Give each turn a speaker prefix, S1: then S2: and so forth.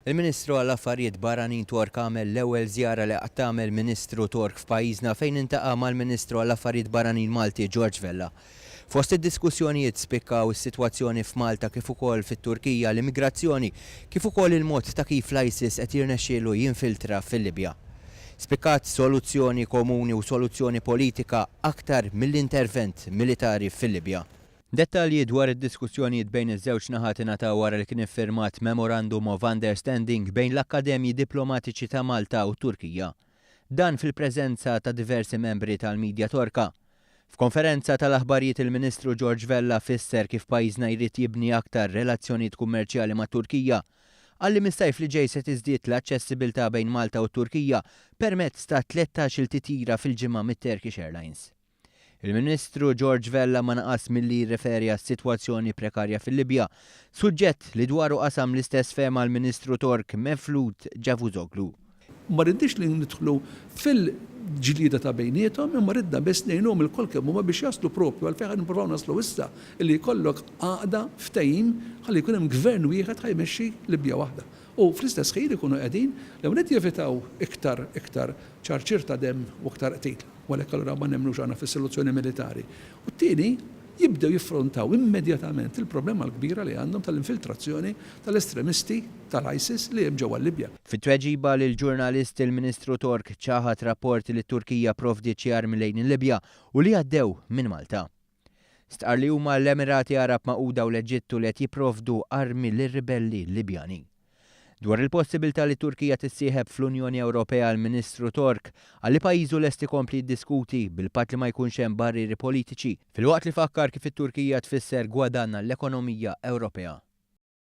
S1: Il-Ministru għall-Affarijiet Barranin Tork għamel l-ewwel żjara li qatt għamel Ministru Tork f'pajjiżna fejn intaqa' mal-Ministru għall-Affarijiet Barranin Malti George Vella. Fost id-diskussjonijiet spikkaw is-sitwazzjoni f'Malta kif ukoll fit-Turkija, l-immigrazzjoni kif ukoll il-mod ta' kif l-ISIS qed jirnexxielu jinfiltra fil-Libja. Spikkat soluzzjoni komuni u soluzzjoni politika aktar milli intervent militari fil-Libja. Dettalji dwar id-diskussjonijiet bejn iż-żewġ naħat ingħataw wara li kien iffirmat Memorandum of Understanding bejn l-Akkademji Diplomatiċi ta' Malta u t-Turkija. Dan fil-preżenza ta' diversi membri tal-midja Torka. F'konferenza tal-aħbarijiet il-Ministru George Vella fisser kif pajjiżna jrid jibni aktar relazzjonijiet kummerċjali mat-Turkija. Qal li mis-sajf li ġej se tiżdied l-aċċessibilità bejn Malta u t-Turkija permezz ta' 13-il titjira fil-ġimgħa mit-Turkish Airlines. Il-Ministru George Vella ma naqas milli jirreferi għas-sitwazzjoni prekarja fil-Libja, suġġett li dwaru qasam l-istess fehma l-Ministru Tork Mevlut Cavusoglu.
S2: Ma ridniex li nidħlu fil-ġlieda ta' bejniethom imma ridna biss ngħinuhom ilkoll kemm huma biex jaslu proprju għal fejn qed nippruvaw naslu issa, illi jkollok għaqda, ftehim, ħalli jkun hemm gvern wieħed ħa jmexxi Libja waħda. U fl-istess ħin ikunu qegħdin l-ewwel nett jevitaw iktar iktar ċarċir ta' demm u iktar qtil. U għalhekk allura ma nemmnux aħna fis-soluzzjoni militari. U t-tieni, jibdew jiffrontaw immedjatament il-problema l-kbira li għandhom tal-infiltrazzjoni tal-estremisti tal-ISIS li hemm ġewwa l-Libja.
S1: Fi tweġiba lill-ġurnalist il-Ministru Tork ċaħad rapporti li t-Turkija pprovdiet xi armi lejn il-Libja u li għaddew minn Malta. Stqarr li huma l-Emirati Għarab Magħquda u l-Eġittu li qed jipprovdu armi lir-ribelli Libjani. Dwar il-possibilità li t-Turkija tissieħeb fl-Unjoni Ewropea l-Ministru Tork qal li pajjiżu lest ikompli jiddiskuti bil-patt li ma jkunx hemm barrieri politiċi, filwaqt li fakkar kif it-Turkija tfisser gwadann għall-ekonomija Ewropea.